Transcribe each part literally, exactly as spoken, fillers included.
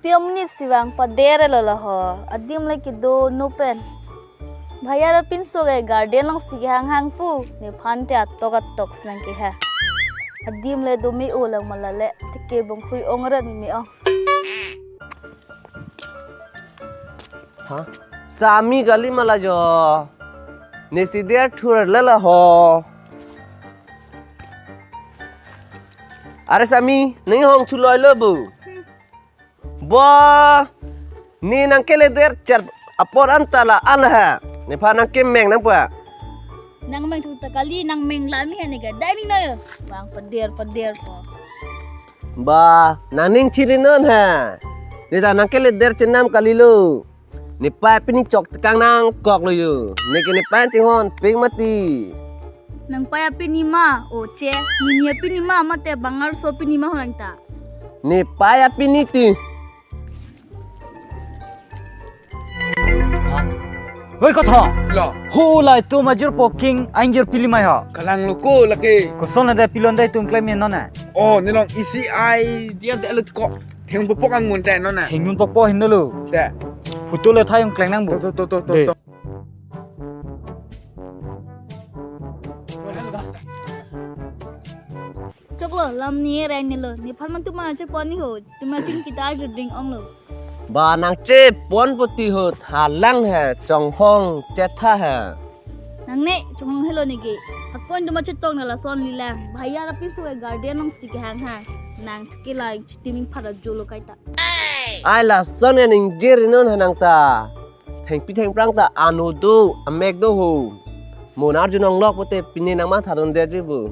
Pi amonit si vang pader lo laho. Adim le kedo no pen. Bhaiya ra pinso ke garden along si kehang hang pu. Nephan te atok atok si nang keha. Adim le do me-o lang ma la le. Teke bongkhui ong rat me ong. Ha? Sami kali ma la jo. Ne si der thur le laho. Are Sami, nang hong thuloi lo bu. Ba, ne nang kele der char apor anta la an ha. Nephan nang kemeng nang pa. Nang meng thu ta kali, nang meng la mi ha ne ga. Dai ni na yo. Vang pader pader ko. Ba, nang ning chiri non ha. Ne ta nang kele der chenam kali lo. Nepei pini chok tekang nangkok lo yo. Neke nepei chinghon ping mati. Nang pei apini ma, o che. Nini apini ma, mate bangal so apini ma ho lang ta. Nepei apini ti. Hoi, kothong. Lo. Hu lai tu majur poking anjur pili mai ha. Kalang lo ko lake. Koson ada pilon dai tum klem non na. Oh, nelong isi ai dia de lo ko. Theng popok ang mun tai non na. Theng nun popok hin lo. Te. Photo le thai ang kleng nang bu. To, to, to, to, to, De. to. Choklo, lam ni reng ni lo. Nephan man tu mana che pon ni ho. Tu ma chun kita jurding ong lo. Ba nang che pon puti ho thalang he chonghong chetha he. Nang ne chonghong helo ne ke. Akon tu ma chetong na lason lilang. Bhaiya ra pinso ke garden along si kehang hang. Nang ke la chitiming phara jolo kai ta. Ai lason ya ning jir non he nang ta. Thengpi thengphrang ta ano do, amek do ho. Mo nar junong lok pote pini nang ma thadon de ji bu.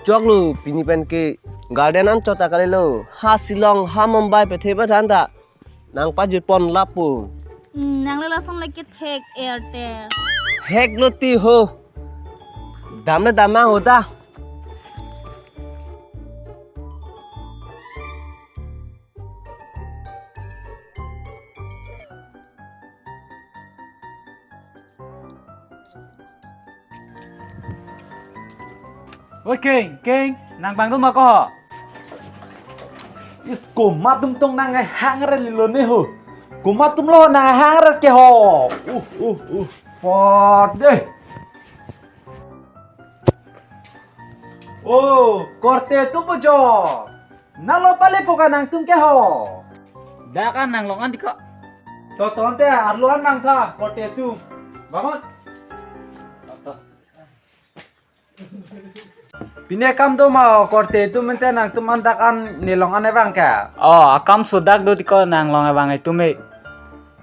Choklo pini pen ke garden an chota kali lo. Ha Shillong, ha Mumbai pethe ba than ta. Nang pajut pon lapu. Hmm, nang le lason le ke thek Airtel. Hek lo ti ho. Dam le dam ma ho ta. Oi, Keng, Keng, nang bang dum ako ho? Is komat atum tong nang hang re lilo ne ho. Komat atum lo nang hang re ke ho. Uh, uh, uh. Pot deh. Oh, korte atum bojo. Nalo pale poka nangtum ke ho. Dak an nanglong an ti ko. To tonte arlo an nangtha korte atum. Bangun. Pine akam do ma ho korte atum mente nangtum an dak an nelong an evang ke. Oh, akam so dak do ti ko nanglong evang etum e.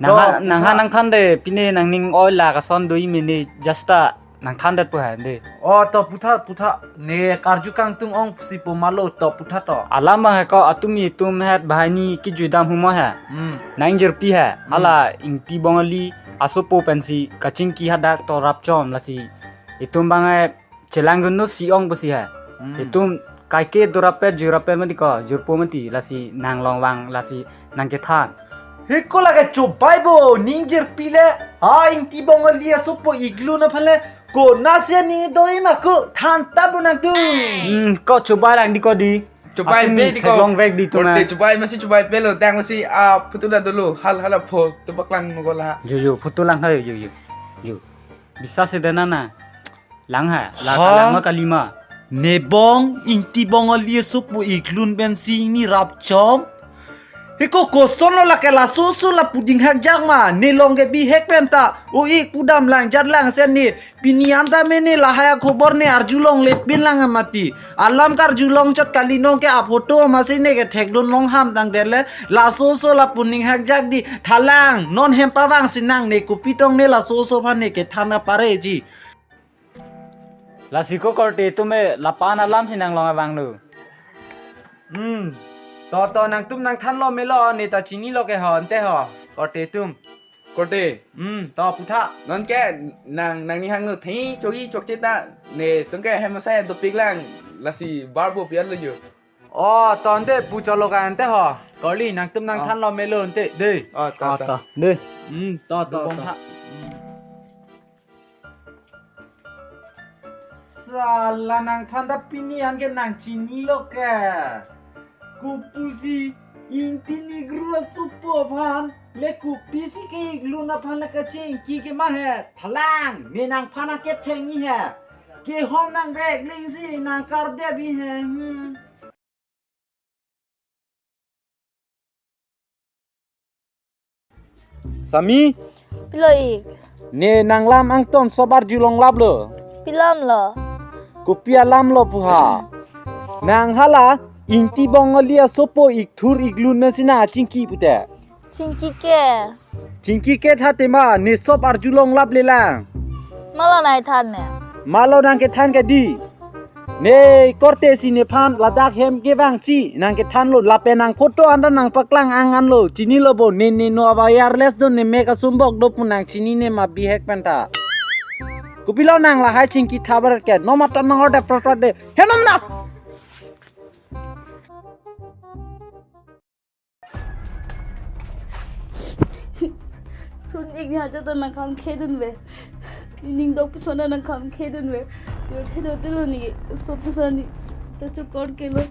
Nangha, to, nangha puthot. Nangthan de pine nangning oi la kason do i mene jasta nangthan det pu han de. Oh, to puthot, puthot. Ne karju kangtung ong si po malo to puthot to. Alam bang ko atum itum het bahani kijui dam humo he. Hmm. Nang jerpi he. Hmm. Hala Ingti Bongali asopo pensi kachingki hadak to rapchom lasi. Itum bang e chelang gunno si ong pusi he. Hmm. Itum kaike dorapet jurapet mati ko, jurpo mati lasi nanglong vang lasi nang kethan. Heko lake chobai bo, ning jerpi le, ha Ingti Bongali asopo iglun aphan le, konasi ning doi ma ko, than ta bo nangtum. Hmm, ko chobai lang di ko di. Chobai atum be di ko. Theklong vek di tu korte na. Chobai masi chobai pelo, dang masi, ah, photo la dolo, hal hala pho, tu paklang mo gola. Yo, yo, photo lang hai, yo, yo. Yo. Bisa se dena na. Lang ha, la ha? Kalang ma kalima. Nebong Ingti Bongali asopo iglun pensi ne rapchom. Heko koson lo lake laso so lapu dinghak jak ma. Nelong ke bihek penta. O ik pudam lang jat lang sen ne. Pini anta me ne lahai akhobor ne arjulongle pin lang mati. Alam karjulong chot kali nonke aphoto masi ne ke thekdun long ham tang derle. Laso so lapu ninghak jak di. Thalang non hem pavang sinang ne kopi tong ne laso so phan ne kethan apare ji. Lasi ko korte atum e lapan alam si nanglong abang lo. Hmm. To to nangtum nangthan lo melo ne ta chinilo ke ho ante ho. Korte atum. Korte. Hmm, to putha. Nonke nang nangning hang no thi chogi chokche ta ne tungke hem asai dopik lang lasi barbo pian lo yo. Oh, to ante pu cholo ka ante ho. Korte nangtum nangthan lo melo ante de. Oh, to, oh, to. To. De. Hmm, to to. Bong to. Ha. Hmm. Sala nangthan ta pini an ke nang chinilo ke. Kopusi Ingti ni gru asopo aphan le kopisi ke-iklun aphan le kachingki ke ma he? Thalang, ne nangphan aketheng-i he. Kehom nangvek lingsi nangkardep-i he. Hmm. Sami, pilo ik. Ne nanglam angton sop arjulonglaplo. Pilam lo? Kopi alam lo pu ha? Nang hala Ingti Bongali asopo ikthur iklun mesi nang chingki pute. Chingki ke. Chingki ke tha tema, ne sop arjulonglap le lang. Malo nangthan ne? Malo nangkethan ke di. Ne korte si nephan ladak hem kevangsi nangkethanlo, lapen nang photo anta nangpaklang angan lo, chinilo bo, ne ne no aba wireless do, ne mek asumbok do pu nang chinine ma bihek penta. Kopilo nang lahai chingki thabar ke, no mata nang order prat prat de. He nom na. Son ik ni hajar ta nangkham khedun ve. Nening dok pison ta nangkham khedun ve. Yo the do telo ni. So pison ni. Ta chokor kelo.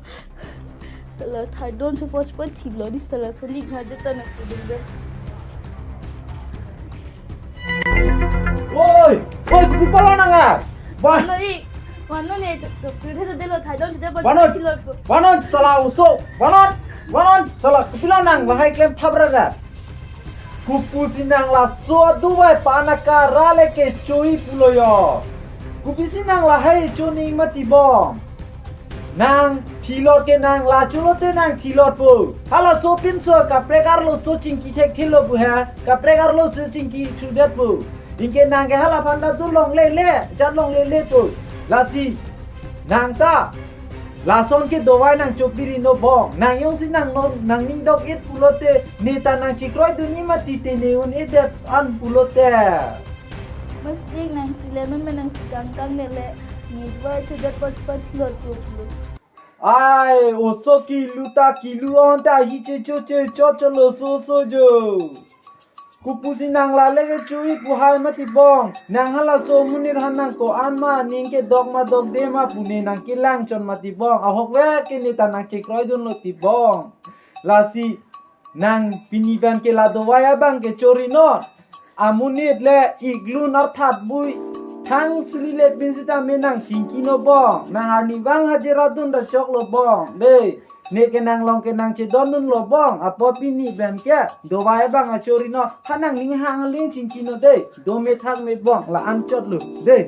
Sala thaidon chopos pa thiblo di sala son ik ni hajar ta nangkhedun ve. Oi, oi, kopi palo nang a? Bah. Mano i, mano ne, to, to, to, to, delo, thaidon, sida, Banon. Chilo, ko. Banon, sala oso. Banon, banon, sala kopilo nang lahai klem thabra ra. Kopusi nang laso adovai aphan akara le kecho-i pulo yo. Kopisi nang lahai choning mati bong. Nang thilot ke nang la cholo te nang thilot po. Halaso pinso kaprek arloso chingki thekthelo pu he. Kaprek arloso chingki thudet po. Ingke nang ke hala aphan ta dun longle le, jat longle le po. Lasi nang ta lason ke dovai nang chopiri no bong. Nang jongsi nang non, nangning dok-et pulote, ne ta nang chekroidun-i mati te ne un-edet an pulote. Mas ik nang si le non me nang si kangkang ne le. Ne dovai thudet pot pot thilot po pulo. Ai, oso kilu ta kilu on ta hi che cho che cho cho lo so so jo. Kopusi nang la le kecho-i pu hai mati bong. Nang halaso amonit aphan nang ko-an ma, ning kedok ma dokde ma pu ne nang kelang chon mati bong. Ahokvek ke ne ta nang chekroidunlo ti bong. Lasi nang pini pen ke la dovai abang ke chori non. Amonit le iklun arthat bui thang suli le pin sitame nang chingki no bong. Nang arnivang hajira dun ta choklo bong. Dei, ne ke nang long ke nang chedondunlo bong. Apot pini pen ke dovai abang achori non. Ha nangning hang aling chingki no dei. Dome thak me bong la anchot lo. Dei.